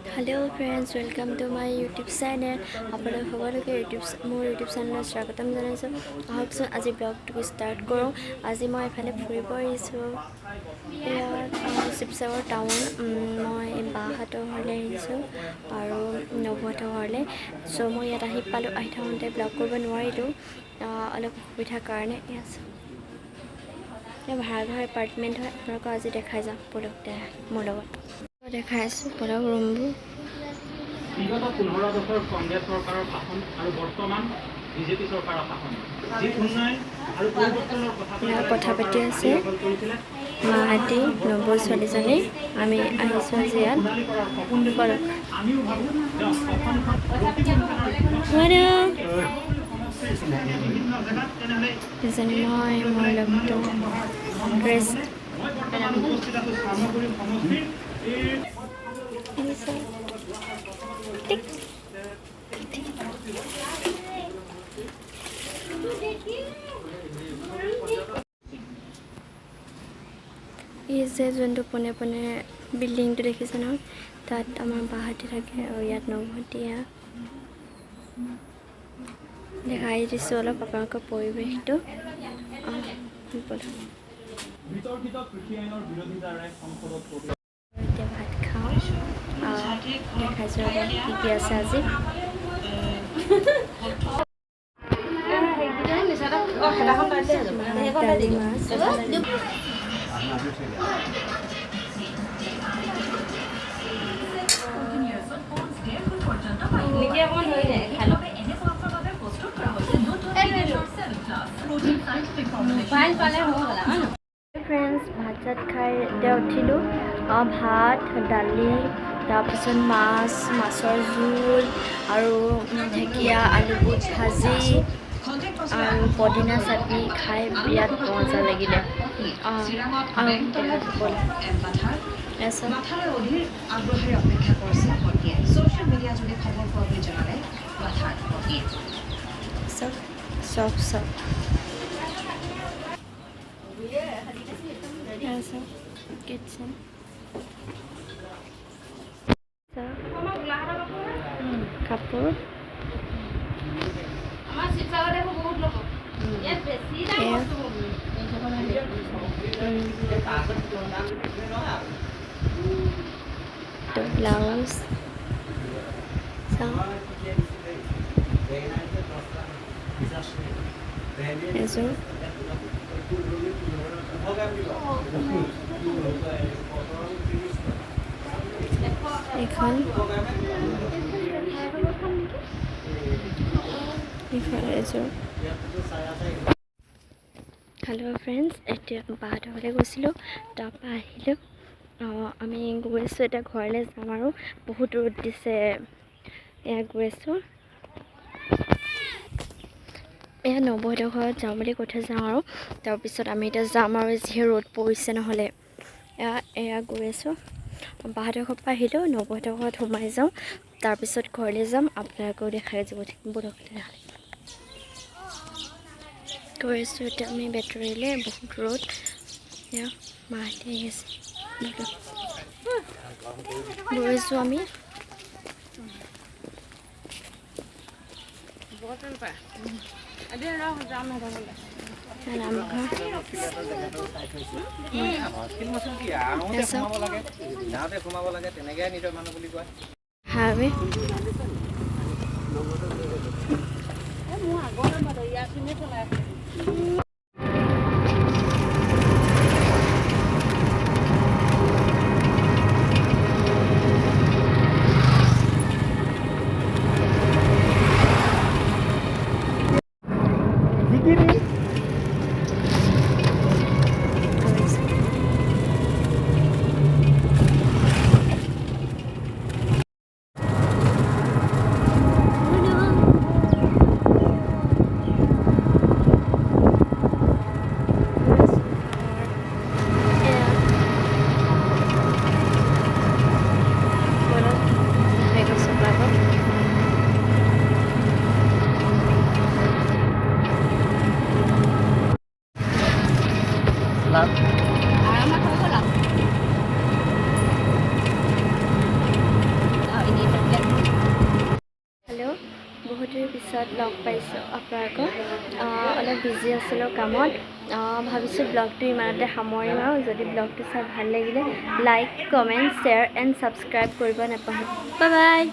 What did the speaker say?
Hello friends, welcome to my YouTube channel. আপোনালোক সকলোকে মোৰ ইউটিউব চেনেলত স্বাগতম জনাইছোঁ। আহকচোন, আজি ব্লগটো ষ্টাৰ্ট কৰোঁ। আজি মই এফালে ফুৰিব আহিছোঁ, ইয়াত শিৱসাগৰ টাউন। মই বাহঁতৰ ঘৰলৈ আহিছোঁ আৰু নবৌহঁতৰ ঘৰলৈ। চ' মই ইয়াত আহি পালোঁ। আহি থাকোঁতে ব্লগ কৰিব নোৱাৰিলোঁ, অলপ অসুবিধাৰ কাৰণে। ইয়াত এয়া ভাড়াঘৰ, এপাৰ্টমেণ্ট হয়। আপোনালোকক আজি দেখাই যাম। ব'লক মোৰ লগত, দেখাই আছোঁ। ব'লক ৰুমবোৰ। বিগত 15 বছৰ কংগ্ৰেছ চৰকাৰৰ শাসন আৰু বৰ্তমান বিজেপি চৰকাৰৰ শাসন, যি উন্নয়ন আৰু পৰিৱৰ্তনৰ কথা কৈ এয়া কথা পাতি আছে দখল কৰিছিলে। মাহঁতি, নবৌ, ছোৱালীজনী। আমি আহিছোঁ আজি ইয়াত। সোণালী কৰাৰ সপোন দেখিছে। ব'লক। আমিও ভাবোঁ যে অসমখন মানে বিভিন্ন জেগাত তেনেহ'লে এজনী মই, মোৰ লগটো ড্ৰেছ। মই বৰ্তমান উপস্থিত আছোঁ চামগুৰি সমষ্টিৰ এই আহিছে। টিক টিক। এই যে যোনটো পোনে পোনে বিল্ডিংটো দেখিছে নহয়, তাত আমাৰ বাহঁতি থাকে আৰু ইয়াত নবৌহঁতি। এয়া দেখাই দিছোঁ অলপ আপোনালোকৰ পৰিৱেশটো। অঁ, ব'লক। বিতৰ্কিত কৃষি আইনৰ বিৰোধিতাৰে সংসদত প্ৰৱেশ এতিয়া ভাত খাওঁ। দেখাইছোঁ ৰ'ব কি কি আছে আজি। ভাত, দালি, মাছ। ফ্ৰেণ্ডছ, ভাত চাত খাই এতিয়া উঠিলোঁ। ভাত, দালি, তাৰপিছত মাছ, মাছৰ জোল আৰু ঢেকীয়া, আলু বুট ভাজি আৰু পদিনা চাটনি খাই বিৰাট মজা লাগিলে। আৰু দেখাইছোঁ, ব'লা। এয়া চাওক। বাথালৈ অধীৰ আগ্ৰহেৰে অপেক্ষা কৰিছিল পত্নীয়ে। ছ'চিয়েল মিডিয়া যোগে খবৰ পোৱা বুলি জনালে বাথাৰ পত্নীয়ে। চব চব চব। এয়া চাওক, কিটচেন চাওক, কাপোৰ। এয়া তো ব্লাউজ চাওঁ। এযোৰ এইখন, এইখন এযোৰ। হেল্ল' ফ্ৰেণ্ডছ, এতিয়া বাহঁতৰ ঘৰলৈ গৈছিলোঁ, তাৰপৰা আহিলোঁ। আমি গৈ আছোঁ এতিয়া ঘৰলৈ যাম আৰু বহুত ৰ'দ দিছে। এয়া গৈ আছোঁ। এয়া নবৌহঁতৰ ঘৰত যাওঁ বুলি কৈ থৈ যাওঁ আৰু তাৰপিছত আমি এতিয়া যাম আৰু যিহে ৰ'দ পৰিছে নহ'লে। এয়া এয়া গৈ আছোঁ। বাহঁতৰ ঘৰৰ পৰা আহিলোঁ, নবৌহঁতৰ ঘৰত সোমাই যাওঁ, তাৰপিছত ঘৰলৈ যাম। আপোনালোকেও দেখাই যাব। ব'লক তেনেহ'লে। গৈ আছোঁ এতিয়া আমি বেটৰীলৈ। বহুত ৰ'দ। এয়া মাহঁতে আহি আছে। ব'লক, গৈ আছোঁ আমি। এয়া নামঘৰ। আহোঁতে এয়া চাওক। সোমাব লাগে, যাওঁতে সোমাব লাগে, তেনেকৈ নিজৰ মানুহ বুলি কয়। হাইৱে। গৈ আছোঁ। বহুত দেৰি পিছত লগ পাইছোঁ আপোনালোকক। অলপ বিজি আছিলোঁ কামত। ভাবিছোঁ ব্লগটো ইমানতে সামৰিম আৰু যদি ব্লগটো চাই ভাল লাগিলে, like, comment, share and subscribe কৰিব নাপাহৰিব। Bye bye.